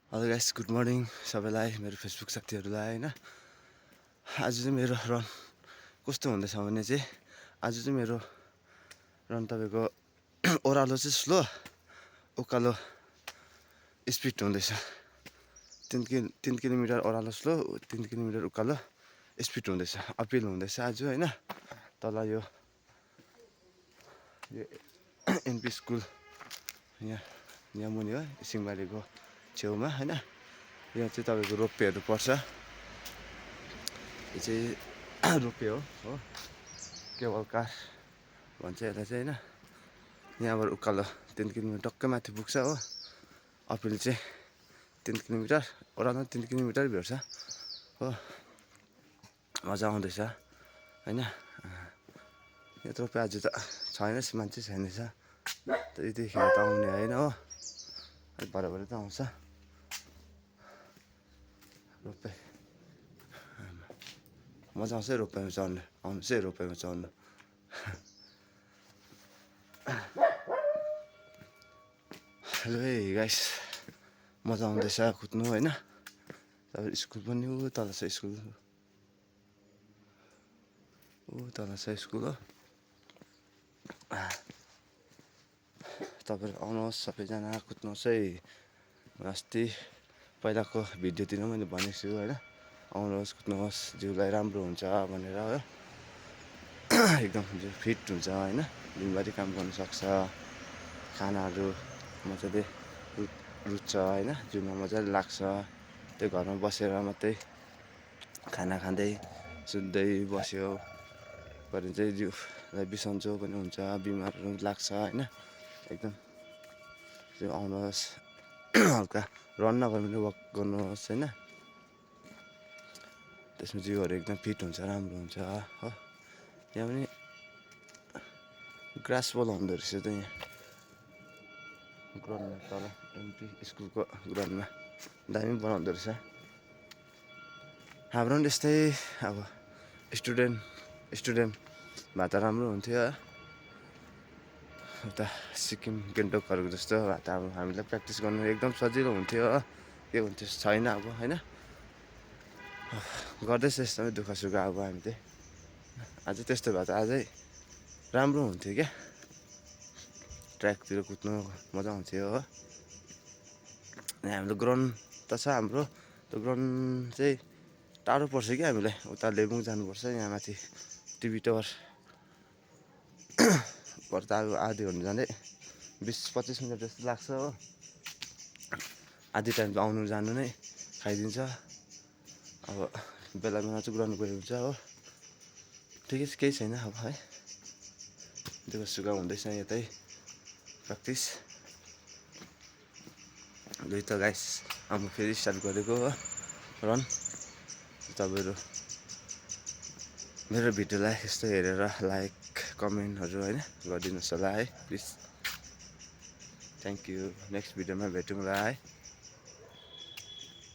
Hello guys, good morning सबैलाई, मेरो Facebook साथीहरूलाई होइन। आज चाहिँ मेरो रन कस्तो हुँदैछ भने चाहिँ आज चाहिँ मेरो रन तपाईँको ओह्रालो चाहिँ स्लो, उकालो स्पिड हुँदैछ। 3 किलोमिटर ओह्रालो स्लो, 3 किलोमिटर उकालो स्पिड हुँदैछ, अपिल हुँदैछ आज होइन। तल यो एनपी स्कुल यहाँ मुनि हो, सिंहबारीको छेउमा होइन। यहाँ चाहिँ तपाईँको रोपवेहरू पर्छ। यो चाहिँ रोपवे हो केबल कार भन्छ यसलाई चाहिँ होइन। यहाँबाट उकालो 3 किलोमिटर टक्कै माथि पुग्छ हो। अपिल चाहिँ 3 किलोमिटर, ओह्रालो 3 किलोमिटर भेट्छ हो। मजा आउँदैछ होइन। यत्रो आज त छैन, मान्छे छैन छ, त्यतिखेर त आउने होइन हो, अलिक भरे त आउँछ रोपवे। मजा आउँछ है रोपवेमा चढ्नु, आउनुहोस् है रोपवेमा चढ्नु। हेलो है गाइस, मजा आउँदैछ कुद्नु होइन। तपाईँ स्कुल पनि ऊ तल छ स्कुल, ऊ तल छ स्कुल हो। तपाईँहरू आउनुहोस् सबैजना कुद्नुहोस् है। अस्ति पहिलाको भिडियोतिर मैले भनेको छु होइन, आउनुहोस् कुद्नुहोस्, जिउलाई राम्रो हुन्छ भनेर हो। एकदम जिउ फिट हुन्छ होइन, दिनभरि काम गर्नु सक्छ, खानाहरू मजाले रुच्छ होइन, जिउमा मजाले लाग्छ। त्यो घरमा बसेर मात्रै खाना खाँदै सुत्दै बस्यो भने चाहिँ जिउलाई बिसन्चो पनि हुन्छ, बिमारहरू पनि लाग्छ होइन। एकदम चाहिँ आउनुहोस्, हल्का रन नगरे पनि वक गर्नुहोस् होइन। त्यसमा जिउहरू एकदम फिट हुन्छ, राम्रो हुन्छ हो। यहाँ पनि ग्रास बल हुँदो रहेछ त यहाँ ग्राउन्डमा, तल एमपी स्कुलको ग्राउन्डमा दामी बनाउँदो रहेछ। हाम्रो पनि त्यस्तै अब स्टुडेन्ट भए त राम्रो हुन्थ्यो। उता सिक्किम गान्तोकहरूको जस्तो भए त अब हामीलाई प्र्याक्टिस गर्नु एकदम सजिलो हुन्थ्यो, के हुन्थ्यो छैन अब होइन। गर्दैछ यस्तोमै दुःख सुख अब हामी चाहिँ। अझै त्यस्तो भए त अझै राम्रो हुन्थ्यो क्या, ट्र्याकतिर कुद्नु मजा आउँथ्यो हो। अनि हाम्रो ग्राउन्ड त छ, हाम्रो त्यो ग्राउन्ड चाहिँ टाढो पर्छ क्या हामीलाई, उता लेबुङ जानुपर्छ। यहाँ माथि टिभी टावर पर्दा अब आधी घन्टा जाँदै 20-25 मिनट जस्तो लाग्छ हो। आधी टाइम त आउनु जानु नै खाइदिन्छ। अब बेला बेला चाहिँ ग्राउन्ड गयो हुन्छ हो, ठिकै छ, केही छैन अब है। दुःख सुख हुँदैछ यतै प्र्याक्टिस। दुई त गाइस अब फेरि स्टार्ट गरेको हो रन। तपाईँहरू मेरो भिडियोलाई यस्तो हेरेर लाइक कमेन्टहरू होइन गरिदिनुहोस् होला है प्लिज। Thank you. नेक्स्ट भिडियोमा भेटौँला है।